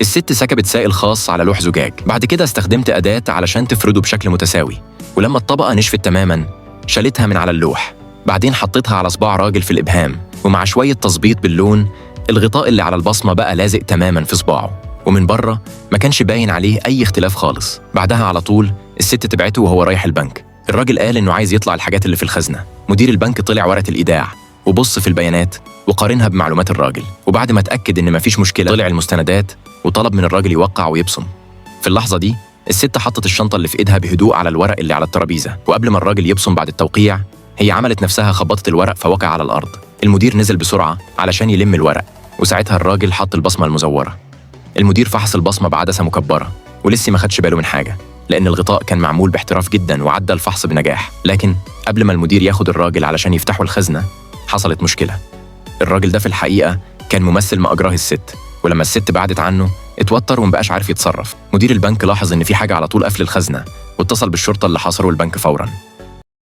الست سكبت سائل خاص على لوح زجاج، بعد كده استخدمت أداة علشان تفرده بشكل متساوي، ولما الطبقة نشفت تماما شالتها من على اللوح، بعدين حطيتها على صباع راجل في الإبهام، ومع شوية تظبيط باللون الغطاء اللي على البصمة بقى لازق تماما في صباعه، ومن بره ما كانش باين عليه أي اختلاف خالص. بعدها على طول الست تبعته وهو رايح البنك. الراجل قال إنه عايز يطلع الحاجات اللي في الخزنة. مدير البنك طلع ورقة الإيداع وبص في البيانات وقارنها بمعلومات الراجل، وبعد ما اتأكد إن مفيش مشكلة طلع المستندات وطلب من الراجل يوقع ويبصم. في اللحظة دي الست حطت الشنطة اللي في إيدها بهدوء على الورق اللي على الترابيزة، وقبل ما الراجل يبصم بعد التوقيع هي عملت نفسها خبطت الورق فوقع على الأرض. المدير نزل بسرعة علشان يلم الورق، وساعتها الراجل حط البصمة المزورة. المدير فحص البصمة بعدسة مكبرة ولسه ما خدش باله من حاجة، لأن الغطاء كان معمول باحتراف جدا وعدى الفحص بنجاح. لكن قبل ما المدير ياخد الراجل علشان يفتحوا الخزنة حصلت مشكلة. الراجل ده في الحقيقة كان ممثل ما أجراه الست، ولما الست بعدت عنه اتوتر ومبقاش عارف يتصرف. مدير البنك لاحظ إن في حاجة على طول قفل الخزنة واتصل بالشرطة اللي حاصروا البنك فورا.